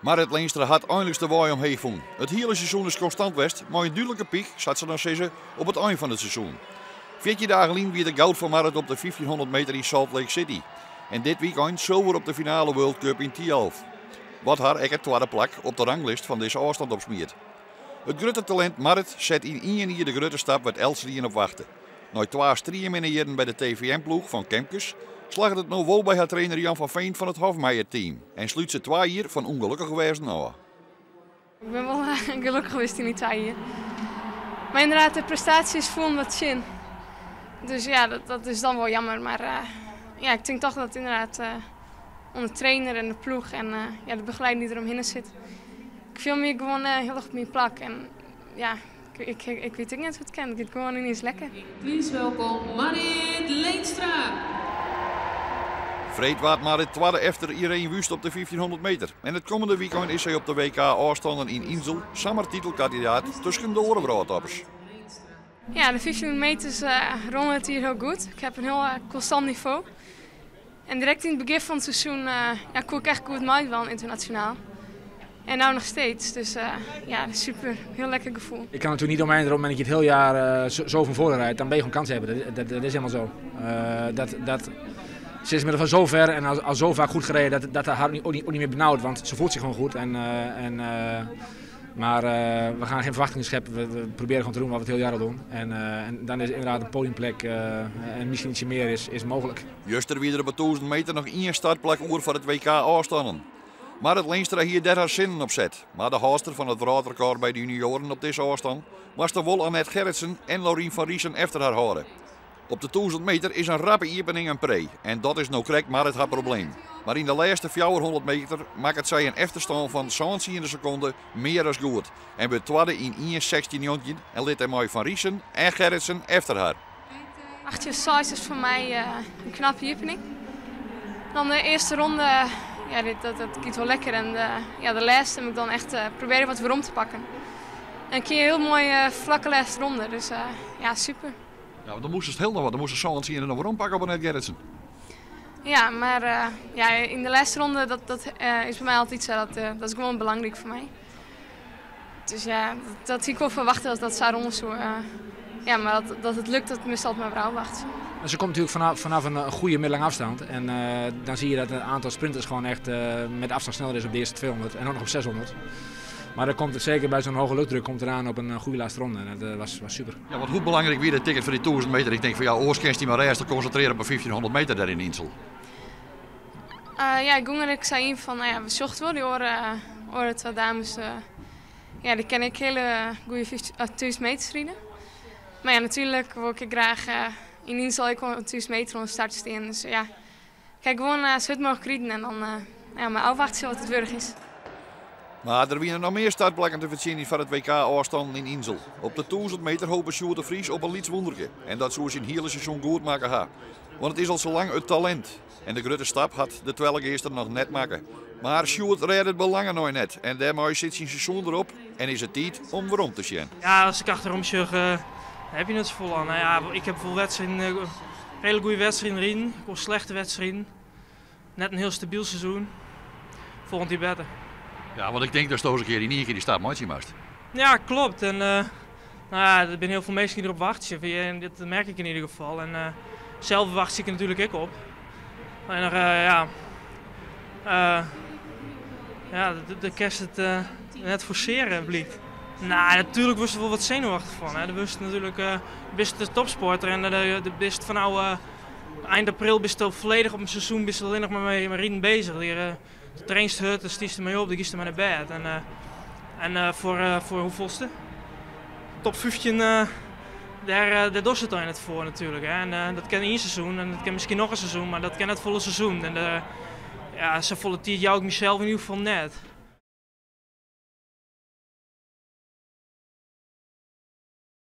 Marrit Leenstra hat einliks de wei omheech fûn. It hiele seizoen is konstant west, mei in dúdlike pyk, sa't se dan sizze, op it ein fan it seizoen. 14 dagen lyn wie der goud foar Marrit op de 1500 meter yn Salt Lake City. En dit wykein sulver op de finale World Cup yn Thialf. Wat har ek it twadde plak op de ranglist fan dizze ôfstân opsmiet. It grutte talint Marrit set yn ien jier de grutte stap wêr't eltsenien op wachte. Nei twa strieminne jierren by de TVM-ploech fan Kemkes slagget it no wol by har trainer Jan van Veen fan it Hofmeijer-team en slút se twa jier fan ûngelokkich wêzen ôf. Ik bin wol gelokkich west yn dy twa jier. Mar ynderdaad, de prestaasjes foelen wat tsjin. Dus ja, dat is dan wol jammer. Mar ja, ik tink toch dat ynderdaad oan de trainer en de ploech en ja, de begeleiding dy't der omhinne sit. Ik fiel my gewoan hiel erch op myn plak en ja, ik wit ek net hoe't it kin. It giet gewoan yniens lekker. Please welkom Marrit Leenstra. Freed waard Marrit twadde efter Ireen Wüst op de 1500 meter. En it kommende wykein is sy op de WK ôfstannen yn Insel samar titelkandidaat tusken de oare wrâldtoppers. Ja, de 1500 meters rûn it jier hiel goed. Ik ha in hiel konstant nivo. En direkt yn it begjin fan it seizoen ja, koe ik echt goed meidwaan ynternasjonaal. En no noch steeds. Dus ja, super. Hiel lekker gefoel. Ik kan natuurlijk niet omheen, op het moment dat je het heel jaar zo van voren rijdt, dan ben je gewoon kans hebben. Dat is helemaal zo. Ze is inmiddels al zo ver en al zo vaak goed gereden dat haar ook niet meer benauwd, want ze voelt zich gewoon goed. Maar we gaan geen verwachtingen scheppen. We proberen gewoon te doen wat we het heel jaar al doen. En dan is inderdaad een podiumplek en misschien ietsje meer is mogelijk. Juster wie der op de 1000 meter noch ien startplak oer foar it WK ôfstannen. Marrit Leenstra hie dêr har sinnen op set. Mar de hâldster fan it wrâldrekôr by de junioaren op dizze ôfstân moast dan wol Annette Gerritsen en Laurien van Riessen efter har hâlde. Op de 1000 meter is in rappe iepening in pree en dat is no krekt Marrit har probleem. Mar yn de lêste 400 meter makket sy in efterstân fan 17 sekonde mear as goed en wurdt twadde yn 1.16.19 en lit dêrmei Van Riessen en Gerritsen efter har. 18,6 is foar my in knappe iepening. Dan de earste ronde, ja, dat giet wol lekker. En ja, de lêste moat ik dan echt probearje wat werom te pakken. En dan kinne je hiel moai flakke lêste ronde. Dus ja, super. Ja, want dan moast it hiel noch wat. Dan moast se 17 noch werom pakke op Annette Gerritsen. Ja, mar ja, yn de lêste ronde, dat is by my altyd sa. Dat is gewoan belangryk foar my. Dus ja, dat hie ik wol ferwachte dat dat sa rinne soe. Ja, mar dat it lukt, dat moast altyd mar wer ôfwachtsje. Ze komt natuurlijk vanaf een goede middellange afstand. En dan zie je dat een aantal sprinters gewoon echt met afstand sneller is op de eerste 200 en ook nog op 600. Maar dan komt het zeker bij zo'n hoge luchtdruk komt eraan op een goede laatste ronde. En dat was super. Ja, want hoe belangrijk wie de ticket foar dy 1000 meter? Ik tink fan ja, oars kinst dy mar rêstich konsintrearje op de 1500 meter dêr yn Insel. Ja, ik gong der ek sa yn fan, no ja, we sjochten wol dy oare twa dames. Ja, dy kinne ek hiele goede 1000 meters ride. Mar ja, natuerlik wol ik ek graach yn Insel ek wol in 1000 meter oan de start stean. Dus ja, ik ha gewoan sa hurd mooglik riden en dan ja, mar ôfwachtsje wat it wurdich is. Mar der wiene noch mear startplakken te fertsjinjen foar it WK ôfstannen yn Insel. Op de 1000 meter hope Sjoerd de Vries op in lyts wûnderke. En dat soe syn hiele seizoen goed makke ha. Want it is al sa lang it talint. En de grutte stap hat de Twellegeaster noch net makke. Mar Sjoerd rêdt it by lange nei net. En dêrmei sit syn seizoen derop en is it tiid om werom te sjen. Ja, as ik achterom sjoch, ha je net safolle oan. Nou ja, ik ha wol wedstriden, hiele goede wedstriden riden, ek wol slechte wedstriden. Net in hiel stabyl seizoen. Folgjend jier better. Ja, want ik tink datsto ris in kear yn ien kear dy stap meitsje moatst. Ja, kloppet. En nou ja, der binne hiel folle minsken dy't derop wachtsje. En dat merk ik yn ieder gefal. En sels wachtsje ik der natuerlik ek op. En ja, ja, de kinst it net forsearje, blykt. No, natuerlik wurdst der wol wat senuweftich fan. Hè. Do wurdst natuerlik, bist de topsporter en de bist fanôf ein april bist al folledich op in seizoen bist allinnich mar mei riden beuzich. De trainst hurd, dan stiest dermei op, dan giest dermei nei bêd. En foar hoefolste? Top 15, dêr dochst it dan net foar natuerlik. Hè. En dat kin ien seizoen en dat kin miskien noch in seizoen, mar dat kin net folle seizoen. En ja, safolle tiid jou ik mysels yn ieder gefal net.